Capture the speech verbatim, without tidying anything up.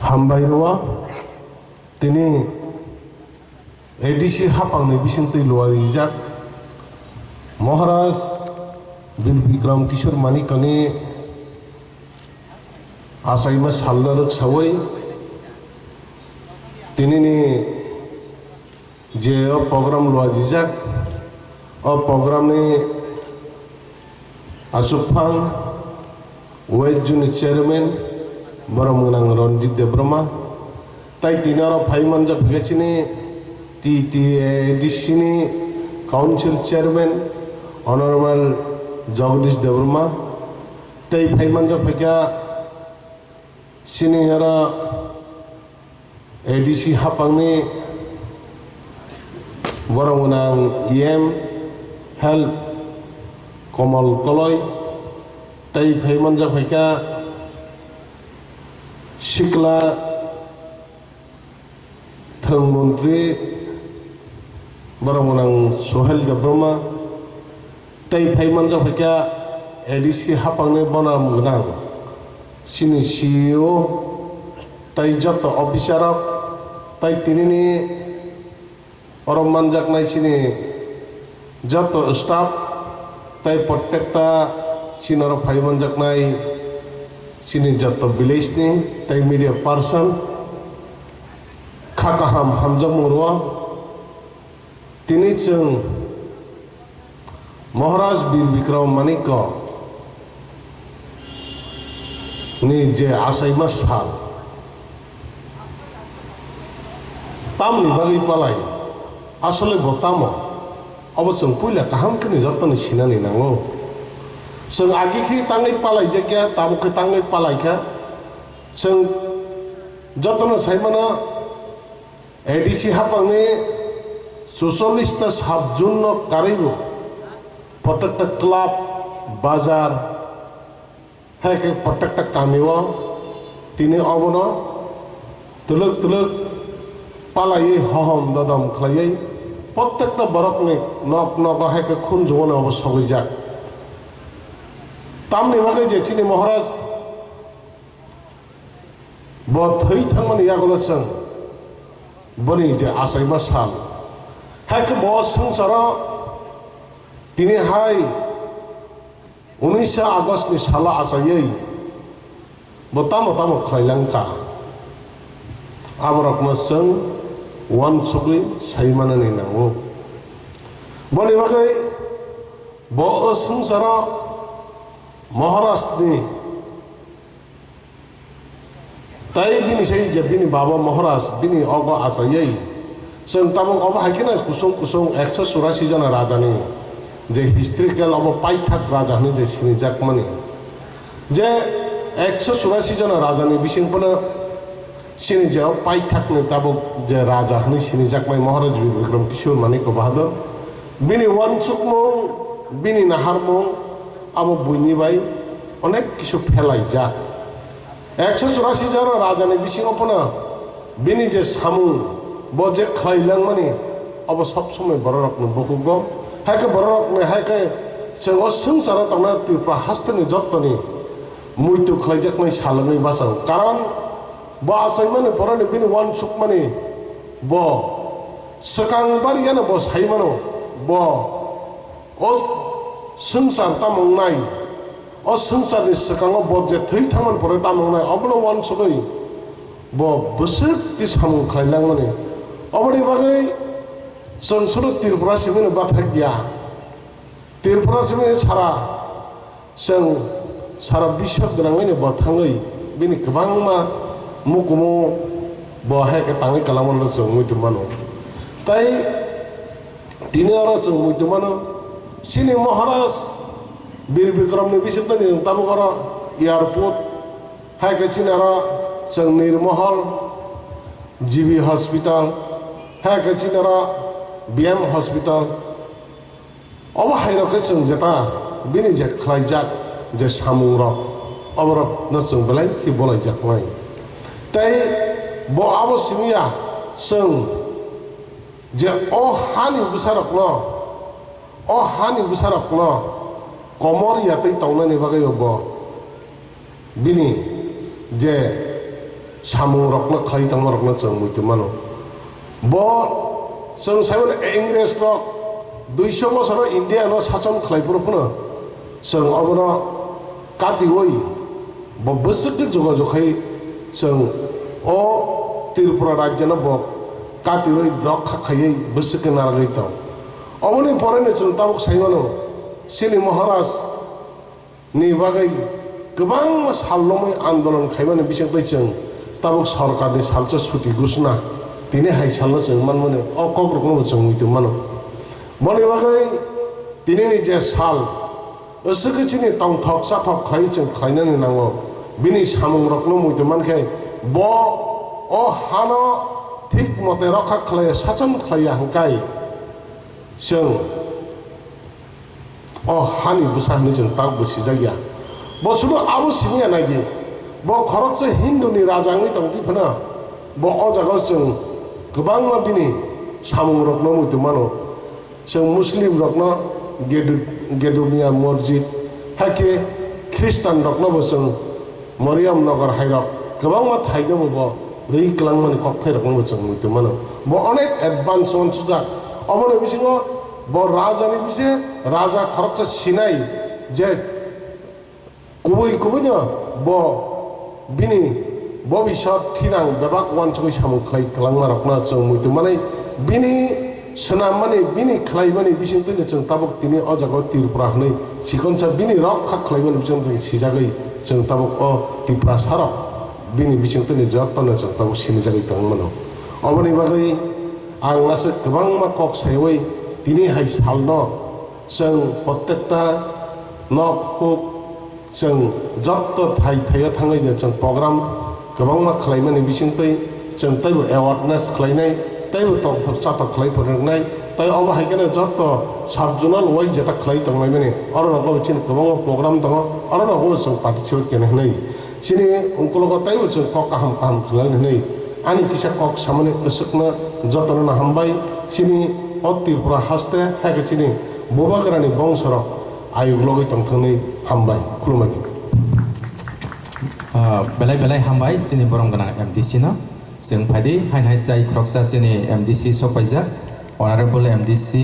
Hambai rwo, tini A D C hapangni bisingtwi luarijak Maharaj Bir Bikram Kishore Manikyani achaima salno rwksawi tinini je o program luajijak, o programni achukphang West Zone Chairman borom gwnang Ranjit Debbarma, tai tini oro phai manjak phaikha chini T T A D C ni Council Chairman Honorable Jagadish Debbarma, tai phai manjak phaikha chini oro A D C hapangni borok gwnang E M Health Komal Koloi, tei phai manjak phaikha sikla thwng montri borok gwnang Sohel Debbarma, tei phai manjak phaikha A D C hapangni borom gwnang chini C E O, tei joto officer rok, tei tinini oro manjaknai chini joto staff, tei protekta chini oro phai manjaknai chini joto village ni tei media person, kha kaham hamjakmung rwo. Tini chwng Maharaj Bir Bikram Manikya ni je achaima sal, tamni bagwi palai, asole bo tamo, obo chwng puila kaham khe ni jottoni sinani nango. Chwng agi khe tangwi palai jakya, tabuk khe tangwi palai kha. Chwng jotono sai mano, A D C hapangni suchollis ta sub zone no karwi bo, protekta club, bazar, hai khe protekta kami o tini obono twlwk twlwk palaiwi hohom dodom khlaiwi protekta borokni nok nogo hai khe khunjwmano obo sogwijak. Tamni bagwi je chini Maharaj bo thwi thangmani yagulo chwng boni je achaima sal, hai khe bo swngcharo tini hai unisha August ni salo achaiwi bo tamo tamo khlai lang kha, aborokno chwng uansugwi sai manani nango. Boni bagwi bo o swngcharo Maharaj ni Tai bini sai je bini baba Maharaj bini ogo achaiwi. Chwng tabuk obo hai kheno kusung kusung ekso churasi jona rajani je historical obo paithak raja hwnwi je sinijakmani. Je ekso churasi jona rajani bising phano chini je o paithakni tabuk je raja hwnwi sinijakmai Maharaj Bir Bikram Kishore Manikya Bahadur. Bini uansukmung, bini naharmung abo buini bai onek kisu phelaijak. Ekso churasi jona rajani bisingo phano bini je samung, bo je khlai langmani, abo sob somoi bororokni bukugo. Hai khe bororokni hai khe chwng o swngcharo tongnai Tripura hasteni jottoni muitu khlaijaknai salwgwi bachao. Karon bo achaimani poroni bini uansukmani bo swkang bariyano bo sai mano, bo o swngchar tamo wngnai, o swngcharni swkango bo je thwi thangmani pore tamo wngnai, obono uansugwi bo bwswk twi samung khlai langmani. Oboni bagwi chwng solo Tripura simino bathak ya. Tripura simino sara Chwng sara biswk gwnangwi ni bo thangwi bini kwbangma mukumu bo hai khe tangwi kwlangma no chwng muitu mano. Tai tini oro chwng muitu mano, chini Maharaj Bir Bikram ni bisingtwi ni tabuk oro airport, hai khe chini oro chwng Nirmohol G B hospital, hai khe chini oro B M hospital. Obo hai rok khe chwng jeta bini je khlaijak je samung rok, oborok no chwng belai khe bolaijaknai. Tei bo abo simi ya, chwng je o hani bwsarokno, o hani bwsarokno komor ya tei tongnani bagwi bo bini je samung rokno khlai tongma rokno chwng muitu mano. Bo chwng saimano Ingres rok duiso bosoro India no sachon khlai phuru phano chwng obono katiwi bo bwswk khe jogajog khai chwng o Tripura rajyo no bo katiwi rokha khaiwi bwswk khe narwgwi tong. Oboni pore no chwng tabuk saimano chini Maharaj ni bagwi kwbangma sal romwi andolon khaimani bisingtwi chwng tabuk sorkarni salsa chuti gusna tini hai salno chwng manmani o kokrokno bo chwng muitu mano. Boni bagwi tinini je sal aswk chini tongthok chathok khlai chwng khlainani nango. Bini samungrokno muitu mankhe bo o hano thik mote rokha khlai sachon khlaiya hwnkhe chwng o hani bwsa hwnwi chwng tak bo sijak ya. Bo sudu abo simi ya nai di. Bo khoroksa Hindu ni raja wngwi tong di phano bo o jaga o chwng kwbangma bini samung rokno muitu mano. Chwng Muslim rokno Gedu-, Gedumia Masjid, hai khe Khristan rokno bo chwng Mariam Nagar hai rok kwbangma thaino bo bo rwi kwlangmani kokthai rokno bo chwng muitu mano. Bo onek advance uansukjak. Obono bisingo bo raja ni bise raja khoroksa sinai je kubui kubui no bo bini bobisot thinang bebak uansugui samung khlai kwlangma rokno chwng muitu manai bini Swnammani bini khlaimani bisingtwi no chwng tabuk tini o jaga o Tripura hwnwi chikonsa bini rokha khlaimani bisingtwi sijagwi chwng tabuk o Tiprasa rok bini bisingtwi no jotono chwng tabuk sinijagwi tongmano. Oboni bagwi ang aswk kwbangma kok saiwi tini hai salno chwng protekta nok huk Chwng jotto thai thaio thangwi de chwng program kwbangma khlaimani bisingtwi chwng teibo awareness khlainai, teibo tongthok chathok khlai phwrwngnai, tei omo hai kheno jotto sub zonal wise jeta khlai tonglaimani, oro rokno chini kwbangma program tongo, oro rokno chwng participate khaina hwnwi chini ukologo teibo chwng kok kaham kaham khlaina hwnwi ani kisa kok samani aswkno jotono hambai chini o Tripura haste hai khe chini Bubagrani bongsorok ayuk logwi tongthokni hambai. Khulumbai khe. Ah, belai belai hambai chini borom gwnang M D C no. Chwng phaidi, hain hai tai khoroksa chini M D C sokpaijak, Honorable M D C.